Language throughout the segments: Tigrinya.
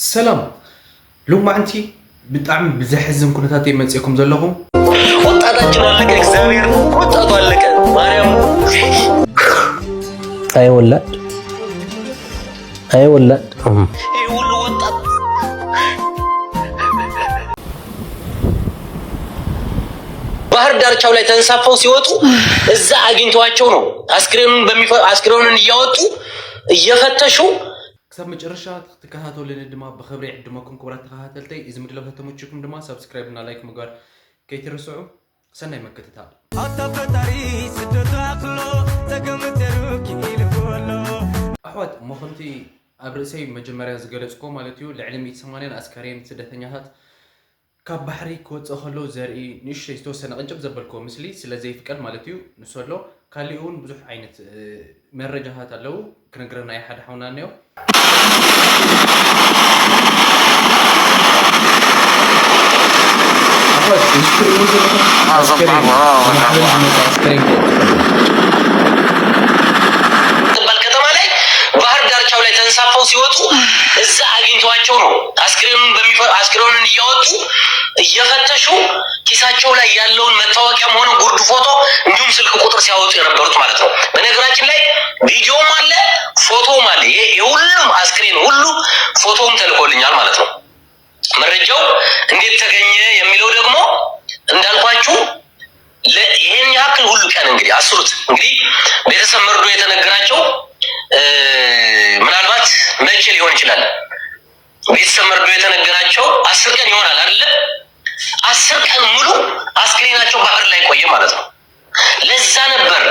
ሰላም። ሎማዕንቲ ብጣዕሚ ብዘሕዝን ኩነታት እየ መፅእኩም ዘለኹም። ወጣታችን አለቀ። እግዚአብሔር ወጣቱ አለቀ። ማርያም ኣይወላድ ኣይወላድ ይህ ሁሉ ወጣት ባህር ዳርቻው ላይ ተንሳፈው ሲወጡ እዛ አግኝተዋቸው ነው አስክሬኑን በሚፈ አስክሬኑን እያወጡ እየፈተሹ ክሳብ መጨረሻ ክትከታተሉኒ ድማ ብኽብሪ ይዕድመኩም። ክቡራት ተኸታተልተይ፣ እዚ ምድላው ተተመችኩም ድማ ሳብስክራይብ እና ላይክ ምግባር ከይትርስዑ። ሰናይ ምክትታል። ኣታ ፈጣሪ ስደቱ ኣኽሎ ተገምተሩ ኪኢሉ ኣሎ ኣሕዋት እሞ ከምቲ ኣብ ርእሰይ መጀመርያ ዝገለጽኮ ማለት እዩ፣ ልዕሊ ሚእቲ ሰማንያ ኣስከሬን ስደተኛታት ካብ ባሕሪ ክወፅእ ከሎ ዘርኢ ንእሽተይ ዝተወሰነ ቅንጭብ ዘበልክዎ ምስሊ ስለ ዘይፍቀድ ማለት እዩ። ንሱ ኣሎ። ካሊእ እውን ብዙሕ ዓይነት መረጃታት ኣለዉ። ክነግረና እዩ ሓደ ሓውና እኒኦ። ኣሕዋት፣ እዚ ትርእይዎ ዘለኹም ኣስከሬን፣ ብማዕበል ዝመፀ ኣስከሬን ክወፅእ ከሎ። ትባል ከተማ ላይ ባህር ዳርቻው ላይ ተንሳፈው ሲወጡ እዛ አግኝተዋቸው ነው አስክሬኑን በሚፈ አስክሬኑን እያወጡ እየፈተሹ ኪሳቸው ላይ ያለውን መታወቂያም ሆነ ጉርድ ፎቶ እንዲሁም ስልክ ቁጥር ሲያወጡ የነበሩት ማለት ነው። በነገራችን ላይ ቪዲዮም አለ፣ ፎቶም አለ። ይሄ የሁሉም አስክሬን ሁሉ ፎቶም ተልኮልኛል ማለት ነው። መረጃው እንዴት ተገኘ የሚለው ደግሞ እንዳልኳችሁ ይሄን ያክል ሁሉ ቀን እንግዲህ አስሩት እንግዲህ ቤተሰብ መርዶ የተነገራቸው ምናልባት መቼ ሊሆን ይችላል? ቤተሰብ መርዶ የተነገራቸው አስር ቀን ይሆናል አይደለ? አስር ቀን ሙሉ አስክሬናቸው ባህር ላይ ቆየ ማለት ነው። ለዛ ነበር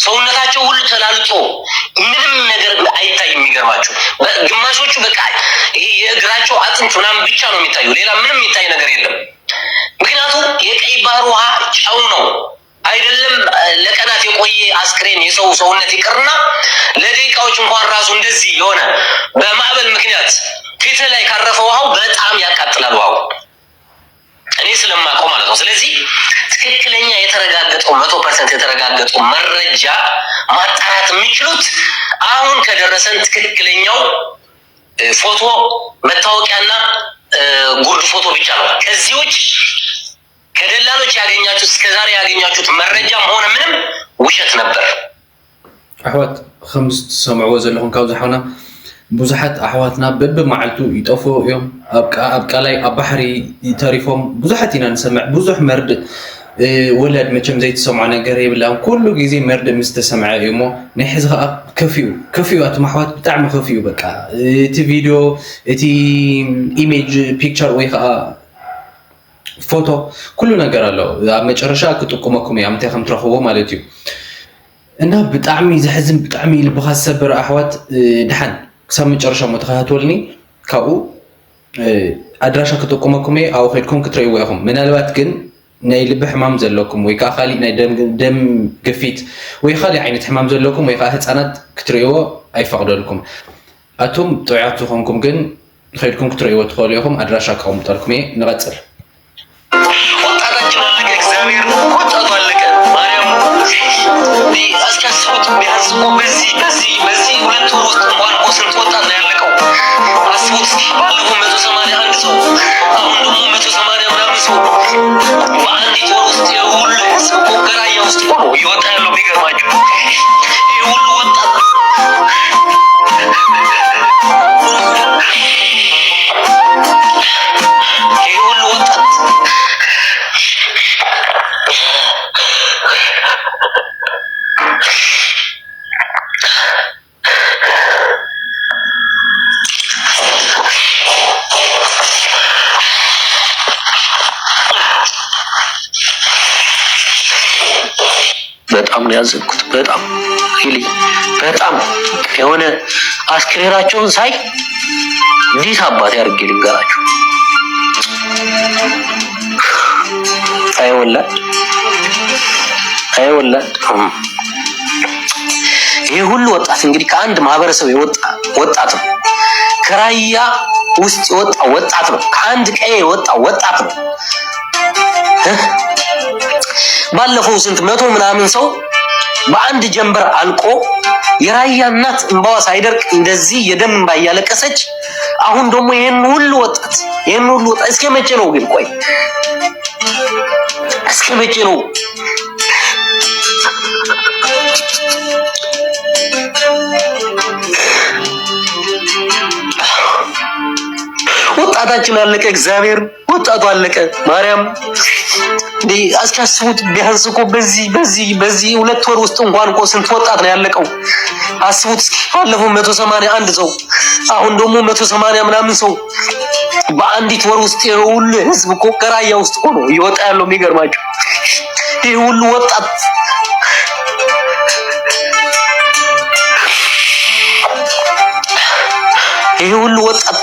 ሰውነታቸው ሁሉ ተላልጦ ምንም ነገር አይታይ። የሚገርማችሁ ግማሾቹ በቃ ይሄ የእግራቸው አጥንት ምናምን ብቻ ነው የሚታየው፣ ሌላ ምንም የሚታይ ነገር የለም። ምክንያቱም የቀይ ባህር ውሃ ጨው ነው። አይደለም ለቀናት የቆየ አስክሬን የሰው ሰውነት ይቅርና ለደቂቃዎች እንኳን ራሱ እንደዚህ የሆነ በማዕበል ምክንያት ፊትህ ላይ ካረፈ ውሃው በጣም ያቃጥላል። ውሃው እኔ ስለማውቀው ማለት ነው። ስለዚህ ትክክለኛ የተረጋገጠው መቶ ፐርሰንት የተረጋገጠው መረጃ ማጣራት የሚችሉት አሁን ከደረሰን ትክክለኛው ፎቶ መታወቂያና ጉርድ ፎቶ ብቻ ነው። ከዚህ ውጭ ከደላሎች ያገኛችሁት እስከዛሬ ያገኛችሁት መረጃም ሆነ ምንም ውሸት ነበር። ኣሕዋት፣ ከም ዝሰምዕዎ ዘለኹም ካብዚ ሓውና ብዙሓት ኣሕዋትና በብመዓልቱ ይጠፍኡ እዮም። ኣብ ቃ- ኣብ ቃላይ ኣብ ባሕሪ ተሪፎም ብዙሓት ኢና ንሰምዕ። ብዙሕ መርድእ እ፣ ወለድ መቸም ዘይትሰምዖ ነገር የብላን። ኩሉ ግዜ መርድእ ምስ ተሰምዐ እዩ እሞ ናይ ሕዚ ከዓ ከፊኡ ከፊኡ ኣቱም ኣሕዋት ብጣዕሚ ከፊኡ። በቃ እቲ ቪድዮ እቲ ኢሜጅ ፒክቸር ወይ ከዓ ፎቶ ኩሉ ነገር ኣሎ። ኣብ መጨረሻ ክጥቁመኩም እያ ምንታይ ከም ትረኽብዎ ማለት እዩ። እና ብጣዕሚ ዘሕዝን ብጣዕሚ ልብኻ ዝሰብር ኣሕዋት እ፣ ድሓን ክሳብ መጨረሻ እሞ ተኸታተሉኒ። ካብኡ እ፣ ኣድራሻ ክጥቁመኩም እየ ኣብኡ ከድኩም ክትርእይዎ ኢኹም። ምናልባት ግን ናይ ልቢ ሕማም ዘለኩም ወይ ከዓ ካሊእ ናይ ደም ደም ግፊት ወይ ካሊእ ዓይነት ሕማም ዘለኩም ወይ ከዓ ህፃናት ክትርእይዎ ኣይፈቕደልኩም። ኣቱም ጥዑያት ዝኾንኩም ግን ከይድኩም ክትርእይዎ ትኽእሉ ኢኹም። ኣድራሻ ከቐምጠልኩም እየ። ንቐፅል። ወጣታችን አለቀ። እግዚአብሔር ወጣቱ አለቀ። ማርያም እስኪ አስቡት። ቢያንስ እኮ በዚህ በዚህ በዚህ ሁለት ወር ውስጥ እንኳን እኮ ስንት ወጣት ነው ያለቀው? አስቡት እስኪ። ባለፈው መቶ ሰማንያ አንድ ሰው፣ አሁን ደግሞ መቶ ሰማንያ ምናምን ሰው በአንዲት ወር ውስጥ የሁሉ ህዝብ እኮ ከራያ ውስጥ እኮ ነው እየወጣ ያለው። የሚገርማችሁ ይህ ሁሉ ወጣት ይህ ሁሉ ወጣት በጣም ነው ያዘንኩት። በጣም ሪሊ በጣም የሆነ አስክሬናቸውን ሳይ እንዴት አባቴ አድርጌ ልንገራችሁ? አይወላድ አይወላድ ይህ ሁሉ ወጣት እንግዲህ ከአንድ ማህበረሰብ የወጣ ወጣት ነው። ከራያ ውስጥ የወጣ ወጣት ነው። ከአንድ ቀዬ የወጣ ወጣት ነው። ባለፈው ስንት መቶ ምናምን ሰው በአንድ ጀንበር አልቆ የራያ እናት እንባዋ ሳይደርቅ እንደዚህ የደም እንባ እያለቀሰች፣ አሁን ደግሞ ይሄን ሁሉ ወጣት፣ ይሄን ሁሉ ወጣት እስከ መቼ ነው ግን? ቆይ እስከ መቼ ነው? ወጣታችን አለቀ። እግዚአብሔር፣ ወጣቱ አለቀ። ማርያም፣ እንዴ፣ እስኪ አስቡት። ቢያንስ እኮ በዚህ በዚህ በዚህ ሁለት ወር ውስጥ እንኳን እኮ ስንት ወጣት ነው ያለቀው? አስቡት እስኪ። ባለፈው መቶ ሰማንያ አንድ ሰው፣ አሁን ደግሞ መቶ ሰማንያ ምናምን ሰው በአንዲት ወር ውስጥ። የሁሉ ህዝብ እኮ ከራያ ውስጥ ሆኖ እየወጣ ያለው የሚገርማቸው፣ ይህ ሁሉ ወጣት፣ ይህ ሁሉ ወጣት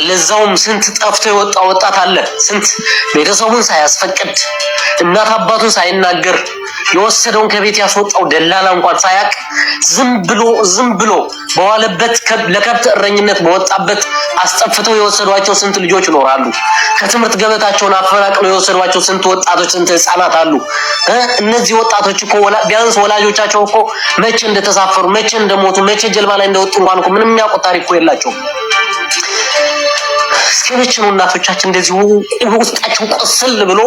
ለዛውም ስንት ጠፍቶ የወጣ ወጣት አለ። ስንት ቤተሰቡን ሳያስፈቅድ፣ እናት አባቱን ሳይናገር፣ የወሰደውን ከቤት ያስወጣው ደላላ እንኳን ሳያቅ፣ ዝም ብሎ ዝም ብሎ በዋለበት፣ ከብ-፣ ለከብት እረኝነት በወጣበት አስጠፍተው የወሰዷቸው ስንት ልጆች ይኖራሉ። ከትምህርት ገበታቸውን አፈናቅለው የወሰዷቸው ስንት ወጣቶች፣ ስንት ህፃናት አሉ። እ? እነዚህ ወጣቶች እኮ ወላ-፣ ቢያንስ ወላጆቻቸው እኮ መቼ እንደተሳፈሩ፣ መቼ እንደሞቱ፣ መቼ ጀልባ ላይ እንደወጡ እንኳን እኮ ምንም የሚያውቁት ታሪክ እኮ የላቸውም። እስከ መቼ ነው እናቶቻችን እንደዚህ ው-፣ ውስጣቸው ቁስል ብሎ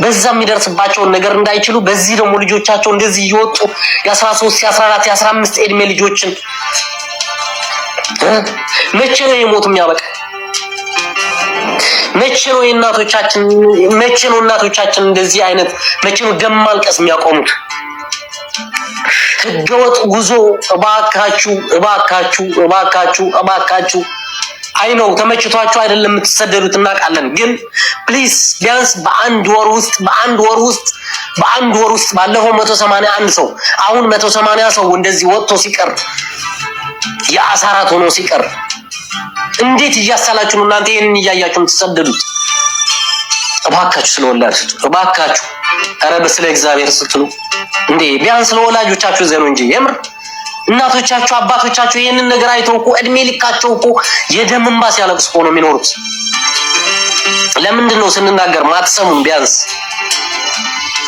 በዛ የሚደርስባቸውን ነገር እንዳይችሉ፣ በዚህ ደግሞ ልጆቻቸው እንደዚህ እየወጡ የ13፣ የ14፣ የ15 ዕድሜ ልጆችን፣ እ? መቼ ነው የሞት የሚያበቃ? መቼ ነው የእናቶቻችን፣ መቼ ነው እናቶቻችን እንደዚህ አይነት፣ መቼ ነው ደም ማልቀስ የሚያቆሙት? ህገወጥ ጉዞ እባካችሁ፣ እባካችሁ፣ እባካችሁ፣ እባካችሁ። አይ ነው ተመችቷችሁ አይደለም የምትሰደዱት እናውቃለን፣ ግን ፕሊስ ቢያንስ በአንድ ወር ውስጥ፣ በአንድ ወር ውስጥ፣ በአንድ ወር ውስጥ ባለፈው መቶ ሰማንያ አንድ ሰው፣ አሁን መቶ ሰማንያ ሰው እንደዚህ ወጥቶ ሲቀር፣ የአሳራት ሆኖ ሲቀር፣ እንዴት እያሳላችሁ ነው እናንተ ይሄንን እያያችሁ የምትሰደዱት? እባካችሁ ስለ ወላድ ስትሉ፣ እባካችሁ፣ ኧረ በስለ እግዚአብሔር ስትሉ እንዴ፣ ቢያንስ ለወላጆቻችሁ ዘኑ እንጂ። የምር እናቶቻችሁ አባቶቻችሁ ይሄንን ነገር አይተው እኮ እድሜ ልካቸው እኮ የደም እንባ ሲያለቅሱ እኮ ነው የሚኖሩት። ለምንድን ነው ስንናገር ማትሰሙን? ቢያንስ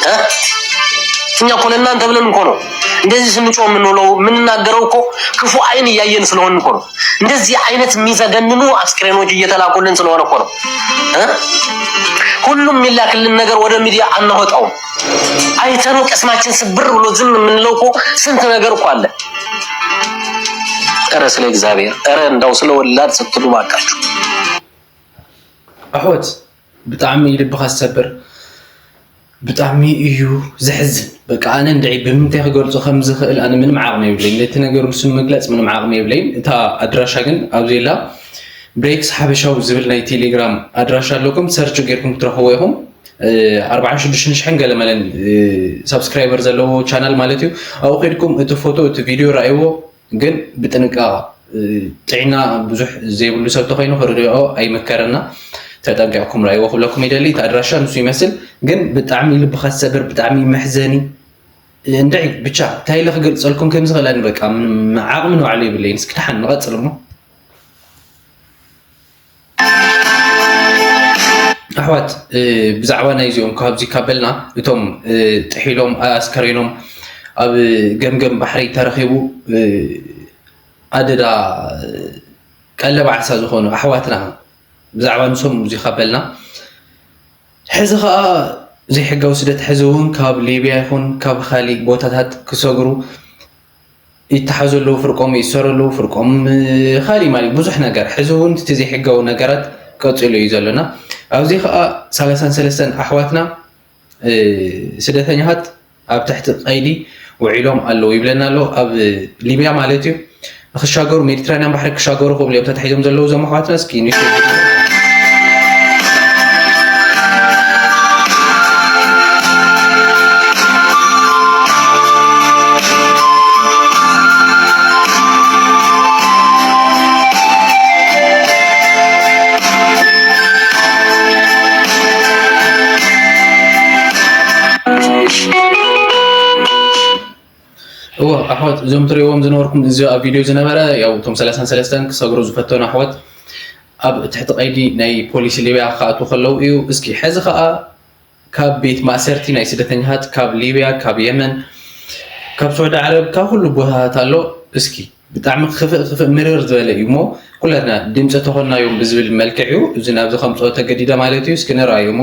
እ? እኛ እኮ ለእናንተ ብለን እኮ ነው እንደዚህ ስንጮህ የምንውለው፣ የምንናገረው እኮ ክፉ አይን እያየን ስለሆን እኮ ነው። እንደዚህ አይነት የሚዘገንኑ አስክሬኖች እየተላኩልን ስለሆነ እኮ ነው። እ? ሁሉም የሚላክልን ነገር ወደ ሚዲያ አናወጣውም። አይተነው ቅስማችን ስብር ብሎ ዝም የምንለው እኮ ስንት ነገር እኮ አለ። ኧረ ስለ እግዚአብሔር፣ ኧረ እንዳው ስለ ወላድ ስትሉ ባካችሁ። ኣሕዋት፣ ብጣዕሚ እዩ ልብኻ ዝሰብር። ብጣዕሚ እዩ ዘሕዝን። በቃ ኣነ እንድዒ ብምንታይ ክገልጾ ከም ዝኽእል ኣነ ምንም ዓቕሚ የብለይን። ነቲ ነገር ንሱ ንምግላጽ ምንም ዓቕሚ የብለይን። እታ ኣድራሻ ግን ኣብዚ የላ። ብሬክስ ሓበሻዊ ዝብል ናይ ቴሌግራም ኣድራሻ ኣለኩም፣ ሰርች ጌርኩም ክትረኽብዎ ኢኹም። ኣርባዓን ሽዱሽተን ሽሕን ገለ መለን ሳብስክራይበር ዘለዎ ቻናል ማለት እዩ። ኣብኡ ከድኩም እቲ ፎቶ እቲ ቪድዮ ረኣይዎ። ግን ብጥንቃቐ፣ ጥዕና ብዙሕ ዘይብሉ ሰብ ተኾይኑ ክሪኦ ኣይምከረና። ተጠንቂቕኩም ረኣይዎ ክብለኩም ይደሊ። እቲ ኣድራሻ ንሱ ይመስል፣ ግን ብጣዕሚ ልብኻ ዝሰብር፣ ብጣዕሚ መሕዘኒ። እንድዒ ብቻ እንታይ ኢለ ክገልፀልኩም ከም ዝኽእል ኣነ በቃ ምንም ዓቕሚ ንባዕሉ የብለይን። እስኪ ደሓን ንቐፅል እሞ። ኣሕዋት፣ ብዛዕባ ናይዚኦም ካብዚ ካበልና እቶም ጥሒሎም ኣስከሬኖም ኣብ ገምገም ባሕሪ ተረኺቡ ኣደዳ ቀለብ ዓሳ ዝኾኑ ኣሕዋትና ብዛዕባ ንሶም እዚ ካበልና ሕዚ ኸዓ ዘይሕጋዊ ስደት ሕዚ እውን ካብ ሊብያ ይኹን ካብ ካሊእ ቦታታት ክሰግሩ ይተሓዙ ኣለዉ፣ ፍርቆም ይእሰሩ ኣለዉ፣ ፍርቆም ካሊእ ማሊእ ብዙሕ ነገር ሕዚ እውን እቲ ዘይሕጋዊ ነገራት ቀፂሉ እዩ ዘሎና። ኣብዚ ከዓ ሰላሳን ሰለስተን ኣሕዋትና ስደተኛታት ኣብ ትሕቲ ቀይዲ ውዒሎም ኣለዉ ይብለና ኣሎ። ኣብ ሊብያ ማለት እዩ። ንክሻገሩ ሜዲትራንያን ባሕሪ ክሻገሩ ክብሉ እዮም ተታሒዞም ዘለዉ እዞም ኣሕዋትና። እስኪ ንእሽተይ ኣሕዋት፣ እዞም ትሪእዎም ዝነበርኩም እዚ ኣብ ቪድዮ ዝነበረ ያው እቶም ሰላሳን ሰለስተን ክሰግሩ ዝፈተኑ ኣሕዋት ኣብ ትሕቲ ቀይዲ ናይ ፖሊሲ ሊብያ ክኣትዉ ከለዉ እዩ። እስኪ ሕዚ ከዓ ካብ ቤት ማእሰርቲ ናይ ስደተኛታት ካብ ሊብያ፣ ካብ የመን፣ ካብ ስዑዲ ዓረብ፣ ካብ ኩሉ ቦታታት ኣሎ። እስኪ ብጣዕሚ ክፍእ ክፍእ ምርር ዝበለ እዩ እሞ ኩላትና ድምፂ ተኾንናዮም ብዝብል መልክዕ እዩ እዚ ናብዚ ከምፅኦ ተገዲደ ማለት እዩ። እስኪ ንርኣዮ እሞ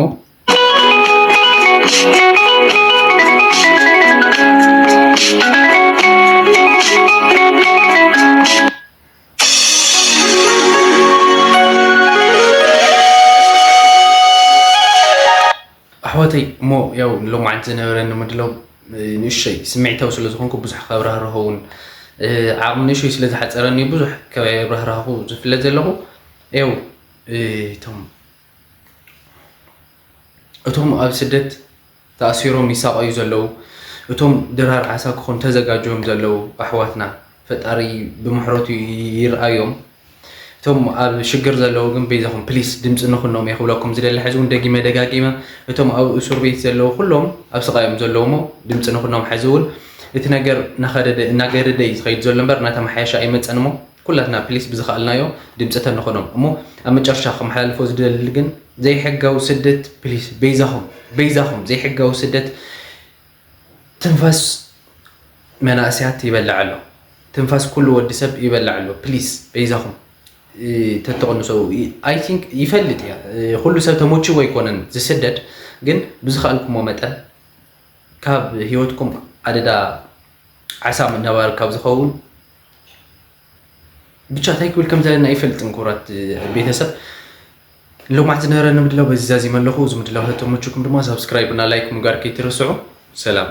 ኣሕዋተይ እሞ ያው ሎማዓንቲ ዝነበረኒ ምድላው ንእሸይ ስምዒታዊ ስለ ዝኾንኩ ብዙሕ ከብራህርሆ እውን ዓቕሚ ንእሸይ ስለ ዝሓፀረኒ ብዙሕ ከብራህራኹ ዝፍለጥ ዘለኹ ያው እቶም እቶም ኣብ ስደት ተኣሲሮም ይሳቐዩ ዘለዉ እቶም ድራር ዓሳ ክኾኑ ተዘጋጅዮም ዘለዉ ኣሕዋትና ፈጣሪ ብምሕረቱ ይርኣዮም። እቶም ኣብ ሽግር ዘለዉ ግን በይዛኹም ፕሊስ ድምፂ ንኹኖም እየ ክብለኩም ዝደሊ። ሕዚ እውን ደጊመ ደጋጊመ እቶም ኣብ እሱር ቤት ዘለዉ ኩሎም ኣብ ስቓዮም ዘለዉ እሞ ድምፂ ንኹኖም። ሕዚ እውን እቲ ነገር እናኸደደ እናገደደ እዩ ዝኸይድ ዘሎ እምበር እናተመሓየሸ ኣይመፀን እሞ ኩላትና ፕሊስ ብዝኸኣልናዮ ድምፂ ተንኾኖም። እሞ ኣብ መጨረሻ ከመሓላልፎ ዝደሊ ግን ዘይሕጋዊ ስደት ፕሊስ በይዛኹም በይዛኹም ዘይሕጋዊ ስደት ትንፋስ መናእሰያት ይበልዕ ኣሎ። ትንፋስ ኩሉ ወዲ ሰብ ይበልዕ ኣሎ። ፕሊስ በይዛኹም ተተቐንሰው። I think ይፈልጥ እያ ኩሉ ሰብ ተሞችዎ ኣይኮነን ዝስደድ፣ ግን ብዝኸኣልኩሞ መጠን ካብ ህይወትኩም ኣደዳ ዓሳ ምነባር ካብ ዝኸውን ብቻ እንታይ ክብል ከም ዘለና ኣይፈልጥን። ክቡራት ቤተሰብ ሎማዕቲ ዝነበረኒ ምድላው በዚ ዛዚመ ኣለኹ። እዚ ምድላው ተተመችኩም ድማ ሳብስክራይብ እና ላይክ ምግባር ከይትርስዑ። ሰላም።